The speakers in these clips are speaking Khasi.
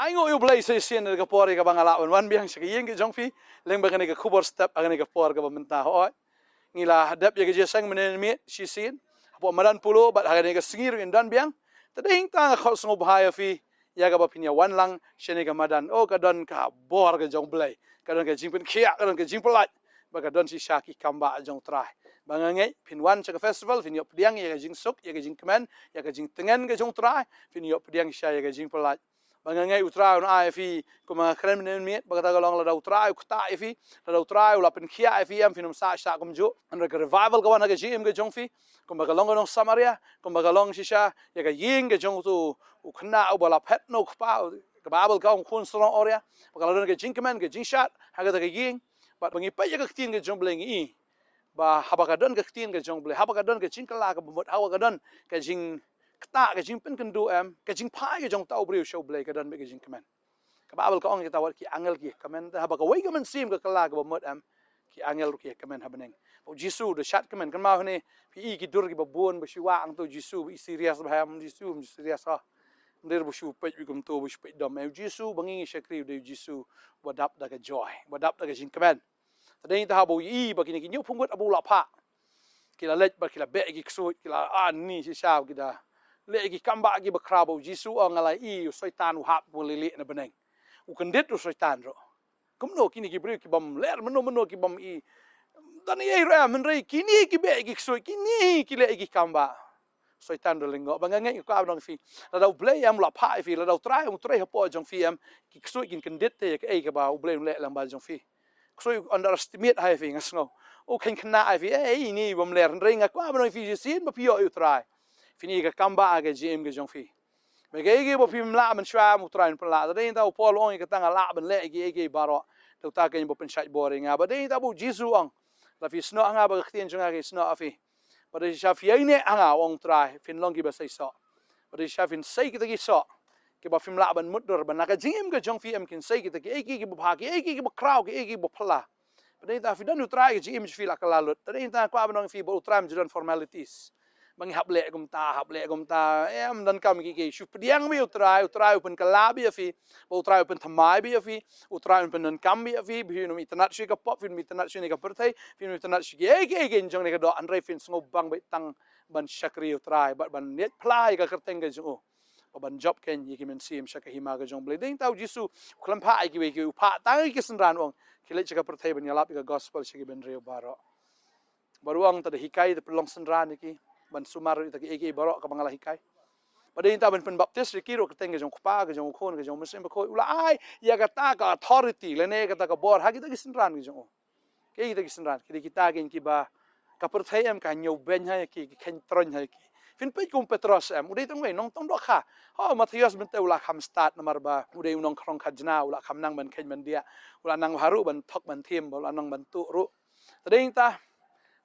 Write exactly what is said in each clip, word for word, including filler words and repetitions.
Ai nguh ïa U Blei sa shisien da ka por ïa kaba nga lah ban wan biang sha ka ïing ka jong phi lyngba kane ka khubor step ha kane ka por kaba mynta. Hooid, ngi la dep ïa ka jingïaseng mynne mynmiet shisien hapoh madan Polo bad ha kane ka sngi ruh ngin don biang. Te dei hangta nga khot sngewbha ïa phi ïa kaba phin ïa wan lang shane ka madan. Oh, ka don ka bor ka jong U Blei, ka don ka jingpynkhiah, ka don ka jingpyllait, bad ka don shisha ki kambah jong U Trai. Ba nga ngeit phin wan sha ka festival phin ïoh pdiang ïa ka jingsuk, ïa ka jingkmen, ïa ka jingtngen ka jong U Trai, phin ïoh pdiang shisha ïa ka jingpyllait. Ba nga ngeit U Trai un ai ïa phi kumba nga kren mynne mynmiet, ba kata ka long lada U Trai u ktah ïa phi, lada U Trai u la pynkhiah ïa phi em, phin ym sah sah kumjuh. Hynrei ka revival ka wan ha ka jingim ka jong phi kumba ka long ka nong Samaria, kumba ka long shisha ïa ka ïing ka jong uto u khynnah uba la phet na u kpa, ka Baibl ka ong khun sarong awria. Ba ka la don ka jingkmen ka jingshad ha kata ka ïing. Bad ba ngi peit ïa ka ktien ka jong U Blei ngi i ba haba ka don ka ktien ka jong U Blei, haba ka don ka jingkylla kaba mut, haba ka don ka jingktah, ka jingpynkynduh em, ka jingphai ka jong uta u briew sha U Blei, ka don beit ka jingkmen. Ka Baibl ka ong kita, wat ki angel ki ïa kmen, te haba kawei ka mynsiem ka kylla kaba mut em, ki angel ruh ki ïa kmen ha bneng. Ba U Jisu u da shad kmen. Kynmaw hangne phi i ki dur kiba bun ba shu wah hangto U Jisu, ba i serious bha em, U Jisu um serious ha. Hynrei ba shu peit beit kumto, ba shu peit dom. Eh, U Jisu ba ngi ngi shakri u dei U Jisu uba dap da ka joy, uba dap da ka jingkmen. Te dei hangta haba u i ba kine ki hynñiewphew ngut haba u la phah, ki la leit bad ki la beh ïa ki ksuid, ki la, ah, ni shisha, ki da leh ïa ki kambah kiba khraw. Ba U Jisu u ong, nga la i u Soitan u hap kumba lili na bneng. U kyndit u Soitan ruh. Kumno kine ki briew kibym ler mynno mynno, kibym i don ei ei ruh em, hynrei kine ki beh ïa ki ksuid, kine ki leh ïa ki kambah. Soitan u da lyngngoh. Ba nga ngeit nga kwah ban ong ïa phi, lada U Blei em u la phah ïa phi, lada U Trai em u trei hapoh jong phi em, ki ksuid kin kyndit te ïa kaei kaba U Blei un leh lyngba jong phi. Ksuid u underestimate ha ïa phi, nga sngew. U kheiñ khynnah ha ïa phi, eh, ine bym ler, hynrei nga kwah ban ong ïa phi, shisien ba phi ïoh ïa U Trai, phin i ka kambah ha ka jingim ka jong phi. Ba kaei kaei ba phim lah mynshuwa em, U Trai un pynlah. Te dei hangta u Paul u ong, ïa kata nga lah ban leh ïa kiei kiei baroh da uta kein ba pynshait bor ïa nga. Ba dei hangta ba U Jisu u ong, lada phi snoh ha nga, ba ka ktien jong nga ka snoh ha phi. Ba dei shisha phi ïaineh ha nga, u ong U Trai, phin long kiba sei soh. Ba dei shisha phin sei kita ki soh kiba phim lah ban mutdur, ba na ka jingim ka jong phi em kin sei kita kiei kiei kiba bha, kiei kiei kiba khraw, kiei kiei kiba phylla. Ba dei hangta phi don U Trai, ka jingim jong phi la kylla lut. Te dei hangta kwah ban ong ïa phi, ba U Trai um ju don formalities. Ba ngi hap leh kumta, hap leh kumta. Em, ym donkam kiei kiei. Shu pdiang beit ïa U Trai, U Trai u pynkylla beit ïa phi. Ba U Trai u pynthymmai beit ïa phi. U Trai un pyndonkam beit ïa phi. Phin ym itynnad shuh ïa ka pop, phin ym itynnad shuh ïa ka pyrthei, phin ym itynnad shuh ïa kiei kiei jong kane ka doh, hynrei phin sngewbang beit tang ban shakri U Trai bad ban leit phla ïa ka kyrteng ka jong u. Ba ban jop kein ïa ki mynsiem sha ka hima ka jong U Blei. Dei hangta U Jisu u khlem phah ïa kiwei kiwei, u phah tang ïa ki synran, u ong, ki leit sha ka pyrthei ban ïalap ïa ka gospel sha ki bynriew baroh. Bad u ong, te da hikai, te pynlong synran ïa ki, ban sumar ïa kita kiei kiei baroh kaba nga la hikai. Bad dei hangta ban pynbaptis ïa ki ruh ha ka kyrteng ka jong U Kpa, ka jong U Khun, ka jong U Mynsiem Bakhuid. U la ai ïa kata ka authority lane ïa kata ka bor ha kita ki synran ka jong u. Kiei kita ki synran? Ki dei kita kein kiba ka pyrthei em ka ñiewbeiñ ha ïa ki, ki kheiñ troiñ ha ïa ki. Phin peit kum u Petros em, u dei tang uwei u nongtong dohkha. Ho, Mathaios mynta u la kham stad namar ba u dei u nongkhrong khajna, u la kham nang ban kheiñ ban diah, u la nang bha ruh ban thok ban thiem, u la nang ban tuh ruh. Te dei hangta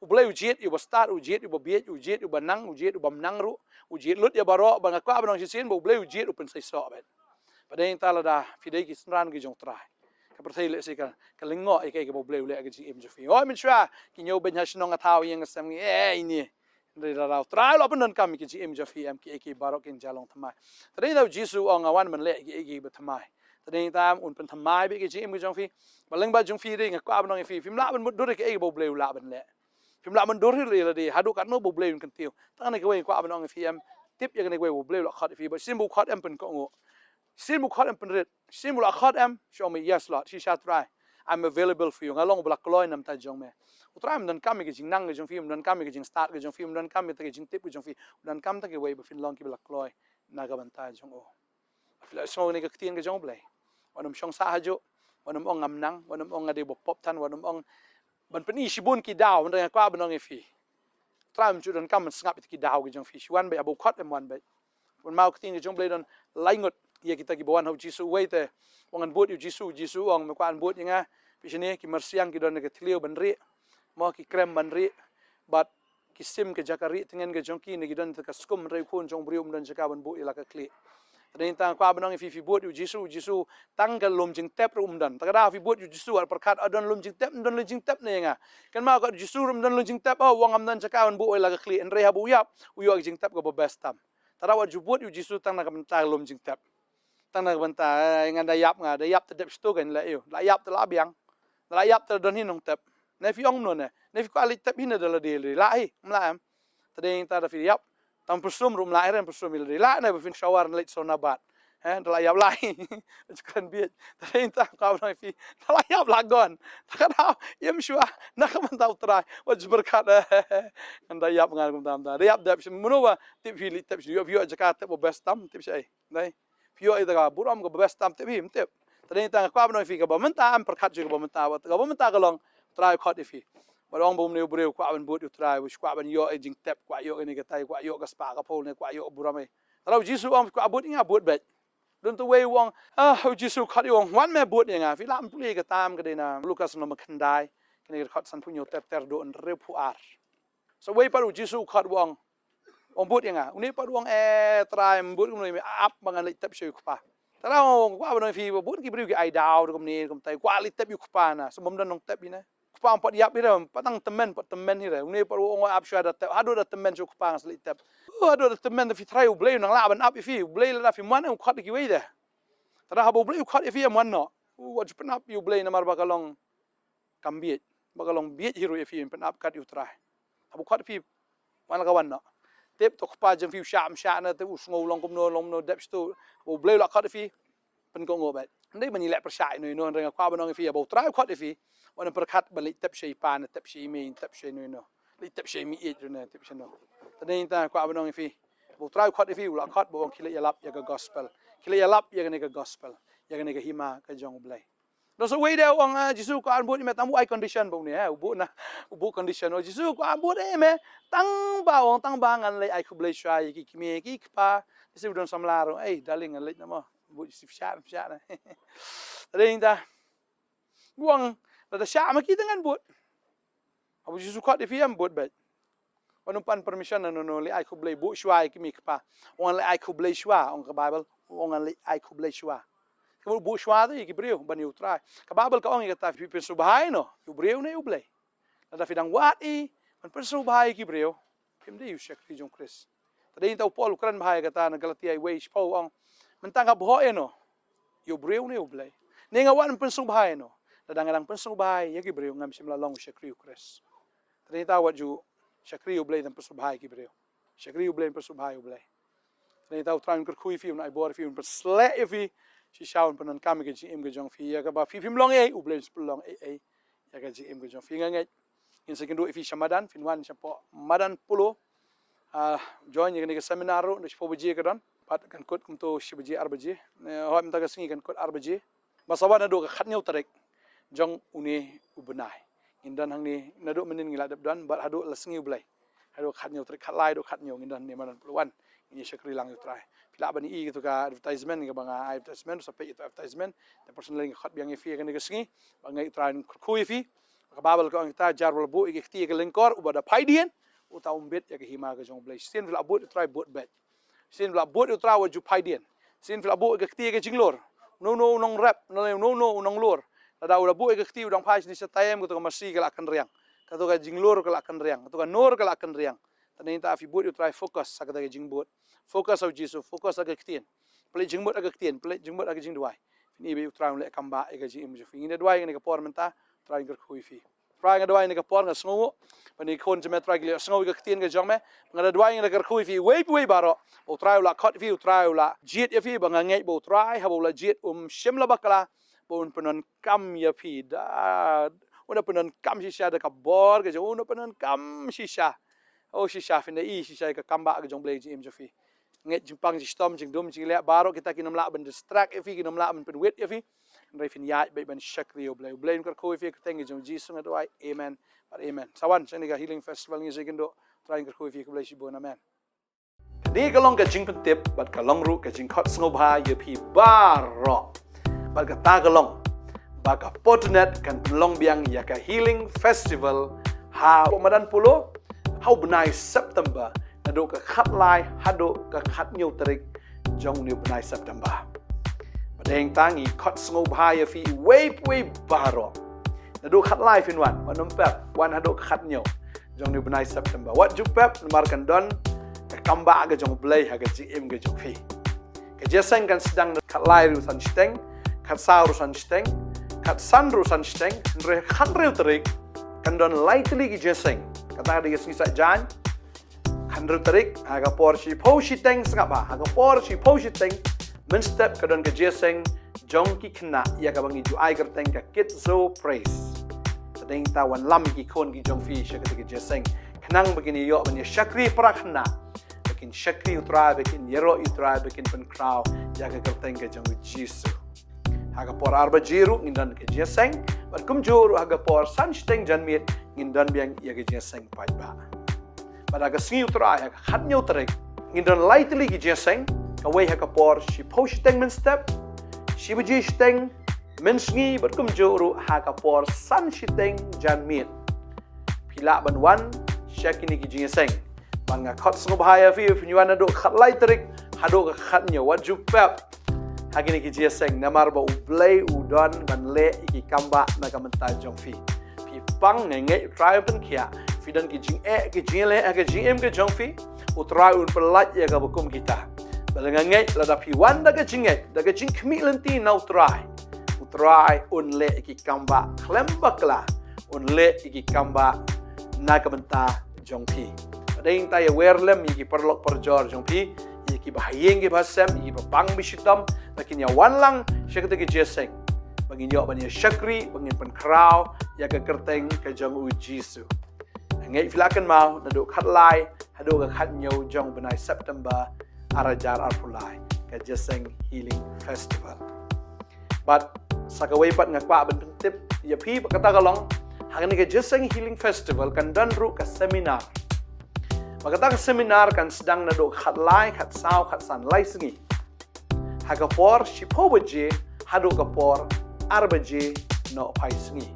U Blei u jied ïa uba stad, u jied ïa uba bieit, u jied ïa uba nang, u jied ïa ubym nang ruh, u jied lut ïa baroh. Bad nga kwah ban ong shisien ba U Blei u jied u pynseisoh beit. Bad dei hangta lada phi dei ki synran ki jong U Trai, ka pyrthei lehse ka, ka lyngngoh ïa kaei kaba U Blei u leh ha ka jingim jong phi. Hooid, mynshuwa ki ñiewbeiñ ha shnong, ha thaw, ïing, ha sem, eh, ine. Hynrei lada U Trai u la pyndonkam ïa ka jingim jong phi em, kiei kiei baroh kin jia long thymmai. Te dei hangta U Jisu u ong, nga wan ban leh ïa kiei kiei ba thymmai. Te dei hangta un pynthymmai beit ïa ka jingim ka jong phi. Bad lyngba jong phi dei, nga kwah ban ong ïa phi, phim lah ban mutdur ïa kaei kaba U Blei u lah ban leh. Phim lah ban dur hi lade haduh katno ba U Blei un kyntiew. Tang kane kawei nga kwah ban ong ïa phi em, tip ïa kane kawei ba U Blei u la khot ïa phi, ba shisien ba u khot em pynkohnguh. Shisien ba u khot em pynrit. Shisien ba u la khot em, shu ong me, "Yes, Lord, shisha Trai. I'm available for you. Nga long uba la kloi na bynta jong me." U Trai um donkam ïa ka jingnang ka jong phi, um donkam ïa ka jingstad ka jong phi, um donkam ïa ka jingtip ka jong phi. U donkam tang kiwei ba phin long kiba la kloi na ka bynta jong u. Phi la sngew kane ka ktien ka jong U Blei? Wat nym shong sah hajuh, wat nym ong ngam nang, wat nym ong nga dei uba pop than, wat nym ong ban pyni shibun ki daw, hynrei nga kwah ban ong ïa phi, U Trai um ju donkam ban sngap ïa kita ki daw ki jong phi. Shu wan beit, haba u khot em wan beit. Pynmaw ka ktien ka jong U Blei, don lai ngut ïa kita kiba wan ha U Jisu. Uwei te u ong, ngan bud ïa U Jisu. U Jisu u ong, me kwah ban bud ïa nga? Peit shane, ki myrsiang ki don ha ka thliew ban rieh, mo, ki krem ban rieh, bad ki sim ka jaka rieh tngen ka jong ki, ne ki don ha ka skum, hynrei U Khun jong u briew um don jaka ban buh ïa la ka khlieh. Te dei hangta nga kwah ban ong ïa phi, phi bud ïa U Jisu, U Jisu tang ka lum jingtep ruh um don. Te ka daw phi bud ïa U Jisu, wat pyrkhat, "Ah, don lum jingtep, don lum jingtep ne ïa nga." Kynmaw, ka U Jisu ruh um don lum jingtep, oh, u ong ngam don jaka ban buh ïa la ka khlieh, hynrei haba u ïap u ïoh ka jingtep kaba best tam. Te ka daw wat ju bud ïa U Jisu tang na ka bynta ka lum jingtep. Tang na ka bynta, eh, ngan da ïap nga, da ïap te dep shto kan la ïoh. La ïap te la biang. La ïap te don hi nongtep. Ne phi ong mano ne. Ne phi kwah leit tep hi ne da la dei la dei. La hi, mla em. Te dei ta da phi ïap. Tang pyrshum rum la eren pyrshum hi la dei. La ne ba phin shawar leit sona bat. Eh, da la ïap la hi. Kan biet. Te dei ta kwah ban ong phi. Da la ïap la gon. Ta ka da, ïem shwa. Na ka bynta u Trai. Wat jberkat. Ngan da ïap ngan kum tam da. Da ïap dep shi mano ba. Tip phi leit tep shi. Ïoh phi ïoh jaka tep ba best tam. Tip shi ai. Dei. Phi ïoh ïa ka burom kaba best tam tip hi, ym tip. Te dei tang kwah ban ong ïa phi kaba mynta, ym pyrkhat shuh kaba mynta, bad kaba mynta ka long, Trai u khot ïa phi. Bad ong ba une u briew kwah ban bud ïa u Trai, u kwah ban ïoh ïa jingtep, kwah ïoh ïa kane katai, kwah ïoh ka spah ka phew ne, kwah ïoh burom ei. Te la u Jisu ong kwah bud ïa nga, bud beit. Don te uwei u ong, ah, u Jisu khot ïa u ong, wan me bud ïa nga. Phi lah ban pule ka tam ka dei na Lukas lynnong ba khyndai, kane ka dkhot sanphew hynñiew ter ter haduh hynriewphew ar. Sa uwei pat u Jisu u khot u ong, ong bud ïa nga. Une pat u ong, eh, Trai, ym bud kumno ïa me, ap ba ngan leit tep sha u Kpa. Te la ong, kwah ban ong ïa phi ba bun ki briew ki ai daw da kumne kumtai, kwah leit tep ïa u Kpa na, sa bym don nongtep ïa ne. Kpa ym pat ïap hi re, pat tang tymmen, pat tymmen hi re. Une pat u ong ap shwa da tep, haduh da tymmen sha u Kpa nga sa leit tep. Uh, haduh da tymmen da phi Trai, U Blei u nang lah ban ap ïa phi, U Blei lada phi mon u khot ïa kiwei de. Te da haba U Blei u khot ïa phi ym wan noh. Uh, wat ju pynap ïa U Blei namar ba ka long kam bieit. Ba ka long bieit hi ruh ïa phi, pynap kat ïa u Trai. Haba u khot ïa phi, wan la ka wan noh. Tip to u kpa jong phi u shah ym shah na, tip u sngew long kumno long kumno, dep shito. Haba U Blei u la khot ïa phi, pynkohnguh beit. Ym dei ban ïaleh pyrshah ïano ïano, hynrei nga kwah ban ong ïa phi, haba U Trai u khot ïa phi, wat nym pyrkhat ban leit tep sha i pa ne, tep sha i mei, tep sha ïano ïano. Leit tep sha i mei ïeit ruh ne, tep sha ïano. Te dei ta kwah ban ong ïa phi, haba U Trai u khot ïa phi, u la khot ba u ong khie leit ïalap ïa ka gospel. Khie leit ïalap ïa kane ka gospel. Ïa kane ka hima ka jong U Blei. Don sa uwei de u ong, ah, Jisu, kwah ban bud ïa me, tang buh ai condition ba une, eh, u buh na, u buh condition. Oh Jisu, kwah ban bud ïa me, tang ba, u ong, tang ba ngan leit ai khublei shuwa ïa ki kmie ki kpa. Jisu u don samla ruh, ei darling, ngan leit na mo. Bud Jisu, phi shah, phi shah na. Te dei ta. U ong, lada shah ma ki te ngan bud. Haba u Jisu u khot ïa phi, ym bud beit. Wat nym pan permission na no no, leit ai khublei, buh shuwa ïa ki kmie ki kpa. Ong leit ai khublei shuwa, ong ka Baibl, ong leit ai khublei shuwa. Ka buh shuwa te ïa ki briew ban ïa u Trai. Ka Baibl ka ong ïa kata, phi pynsngewbha ïano, ïa u briew ne ïa U Blei. Lada phi dang wad i ban pynsngewbha ïa ki briew, phim dei u shakri jong u Khrist. Te dei ta u Paul u kren bha ïa kata na Galatia wei shiphew, u ong, mynta nga bhoh ïano, ïa u briew ne ïa U Blei? Ne nga wad ban pynsngewbha ïano? Lada nga dang pynsngewbha ïa ki briew, ngam shym la long u shakri u Khrist. Te dei ta wat ju shakri U Blei, dang pynsngewbha ïa ki briew. Shakri U Blei, pynsngewbha ïa U Blei. Te dei ta u Trai un kyrkhu ïa phi, un ai bor ïa phi, un pynsleh ïa phi. Shisha un pyndonkam ïa ka jingim ka jong phi, ïa kaba phi phim long ei ei, U Blei un pynlong ei ei ïa ka jingim ka jong phi. Nga ngeit ngin sa ïakynduh ïa phi sha madan, phin wan shapoh madan Polo. Ah, join ïa kane ka seminar ruh, naduh shiphew baje ka don. Bad kan kut kumto shi baje, ar baje. Eh, hooid mynta ka sngi kan kut ar baje. Ba sa wan haduh ka khathynñiew tarik jong une u bnai. Ngin don hangne naduh mynnin ngi la dep don, bad haduh la sngi U Blei. Haduh ka khathynñiew tarik, khatlai haduh khathynñiew ngin don hangne madan Polo, wan. Ngin ïa shakri lang ïa u Trai. Phi lah ban ïohi ïa katu ka advertisement, kaba nga ai advertisement, sa peit ïa katu advertisement. Te personally nga khot biang ïa phi ïa kane ka sngi. Ba nga ngeit u Trai un kyrkhu ïa phi. Ka Baibl ka ong ïa kata, jar ba la buh ïa ka kti ïa ka lyngkor, uba da phai dien, uta um bit ïa ka hima ka jong U Blei. Shisien phi la bud ïa u Trai, bud beit. Shisien phi la bud ïa u Trai, wat ju phai dien. Shisien phi la buh ïa ka kti ïa ka jinglur, uno uno u nongrep, uno uno u nonglur. Lada u la buh ïa ka kti u dang phai shane sha taïew, kato ka masi ka la kynriang. Kato ka jinglur ka la kynriang. Kato ka nur ka la kynriang. Te mynta phi bud ïa u Trai, focus ha kata ka jingbud. Focus ha u Jisu, focus ha ka ktien. Pynleit jingmut ha ka ktien, pynleit jingmut ha ka jingduwai. Phin i ba u Trai un leh kam ba ïa ka jingim jong phi. Ngin ïa duwai ïa kane ka por mynta, Trai un kyrkhu ïa phi. Trai nga duwai ïa kane ka por, nga sngew ba ïa ki khun jong me Trai ki la sngew ïa ka ktien ka jong me. Nga da duwai, nga da kyrkhu ïa phi iwei pa iwei baroh. Ba u Trai u la khot ïa phi, u Trai u la jied ïa phi, ba nga ngeit ba u Trai haba u la jied um shym la bakla, ba un pyndonkam ïa phi da, un da pyndonkam shisha da ka bor ka jong u, un da pyndonkam shisha. Oh shisha, phin da i shisha ïa ka kam ba ka jong U Blei ha ka jingim jong phi. Ngeit jingpang jingshitom, jingdum jingleh baroh kita kin ym lah ban distract ïa phi, kin ym lah ban pynwit ïa phi. Hynrei phin ïaid beit ban shakri ïa U Blei. U Blei un kyrkhu ïa phi ha ka kyrteng ka jong U Jisu nga duwai. Amen. Bad amen. Sa wan sha kane ka Healing Festival, ngin sa ïakynduh. Trai un kyrkhu ïa phi, khublei shibun. Amen. Kane ka long ka jingpyntip bad ka long ruh ka jingkhot sngewbha ïa phi baroh. Bad kata ka long ba ka Portnet kan pynlong biang ïa ka Healing Festival hapoh madan Polo ha u bnai September, naduh ka khatlai haduh ka khathynñiew tarik jong une u bnai September. Bad hangta ngi khot sngewbha ïa phi iwei pa iwei baroh. Naduh khatlai phin wan, wat nym pep, wan haduh ka khathynñiew jong une u bnai September. Wat ju pep, namar kan don ka kam ba ka jong U Blei ha ka jingim ka jong phi. Ka jingïaseng kan sdang da khatlai ruh san shiteng, khatsaw ruh san shiteng, khatsan ruh san shiteng, hynrei khathynriew tarik kan don lai tylli ki jingïaseng. Kata ka dei ka sngi Saitjaiñ, khathynriew tarik, ha ka por shiphew shiteng sngap bha, ha ka por shiphew shiteng mynstep ka don ka jingïaseng jong ki khynnah ïa kaba ngi ju ai kyrteng ka Kids Praise. Te dei ta wanlam ïa ki khun ki jong phi sha kata ka jingïaseng khnang ba kin ïoh ban ïa shakri para khynnah, ba kin shakri U Trai, ba kin ïaroh ïa U Trai, ba kin pynkhraw ïa ka kyrteng ka jong U Jisu. Ha ka por ar baje ruh ngin don ka jingïaseng, bad kumjuh ruh ha ka por san shiteng janmiet ngin don biang ïa ka jingïaseng paidbah. Bad ha ka sngi U Trai ha ka khathynñiew tarik ngin don lai tylli ki jingïaseng, kawei ha ka por shiphew shiteng mynstep, shi baje shiteng mynsngi, bad kumjuh ruh ha ka por san shiteng janmiet. Phi lah ban wan sha kine ki jingïaseng. Bad nga khot sngewbha ïa phi, phin wan naduh khatlai tarik haduh ka khathynñiew, wat ju pep ha kine ki jingïaseng, namar ba U Blei u don ban leh ïa ki kambah na ka bynta jong phi. Phi pang, nga ngeit U Trai un pynkhiah. Phi don ki jingeh, ki jingleh ha ka jingim ka jong phi, U Trai un pyllait ïa kaba kum kita. Bad nga ngeit lada phi wan da ka jingngeit, da ka jingkhmih lynti na U Trai, U Trai un leh ïa ki kambah khlem bakla, un leh ïa ki kambah na ka bynta jong phi. Bad dei ta ïa wer lem ïa ki paralok parajor jong phi, ïa kiba ha ïing kiba ha sem, ïa kiba pang ba shitom, ba kin ïa wan lang sha kata ka jingïaseng, ba ngin ïoh ban ïa shakri, ba ngin pynkhraw ïa ka kyrteng ka jong U Jisu. Nga ngeit phi la kynmaw, naduh khatlai haduh ka khathynñiew jong bnai September ar hajar arphew lai, ka jingïaseng Healing Festival. Bad sa kawei pat nga kwah ban pyntip ïa phi ba kata ka long, ha kane ka jingïaseng Healing Festival kan don ruh ka seminar. Ba kata ka seminar kan sdang naduh khatlai, khatsaw, khatsan, lai sngi. Ha ka por shiphew baje haduh ka por ar baje nohphai sngi.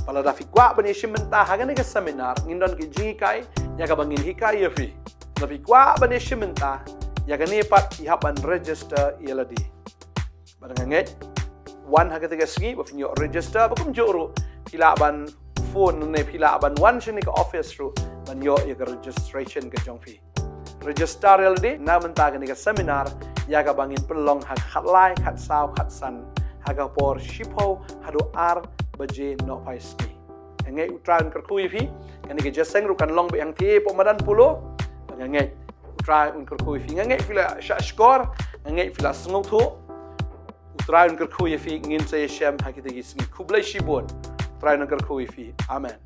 Bad lada phi kwah ban ïa shim bynta ha kane ka seminar, ngin don ki jinghikai ïa kaba ngin hikai ïa phi. Lada phi kwah ban ïa shim bynta ïa kane pat, phi hap ban register ïa lade. Bad nga ngeit, wan ha kata ka sngi ba phin ïoh register, ba kumjuh ruh phi lah ban phone ne phi lah ban wan shane ka office ruh ban ïoh ïa ka registration ka jong phi. Register ïa lade na bynta kane ka seminar ïa kaba ngin pynlong ha ka khatlai, khatsaw, khatsan, ha ka por shiphew haduh ar baje nohphai sngi. Nga ngeit U Trai un kyrkhu ïa phi. Kane ka jingïaseng ruh kan long beit hangtei hapoh madan Polo. Nga ngeit U Trai un kyrkhu ïa phi. Nga ngeit phi la shah shkor, nga ngeit phi la sngewthuh. U Trai un kyrkhu ïa phi, ngin sa ïashem ha kita ki sngi. Khublei shibun. U Trai un kyrkhu ïa phi. Amen.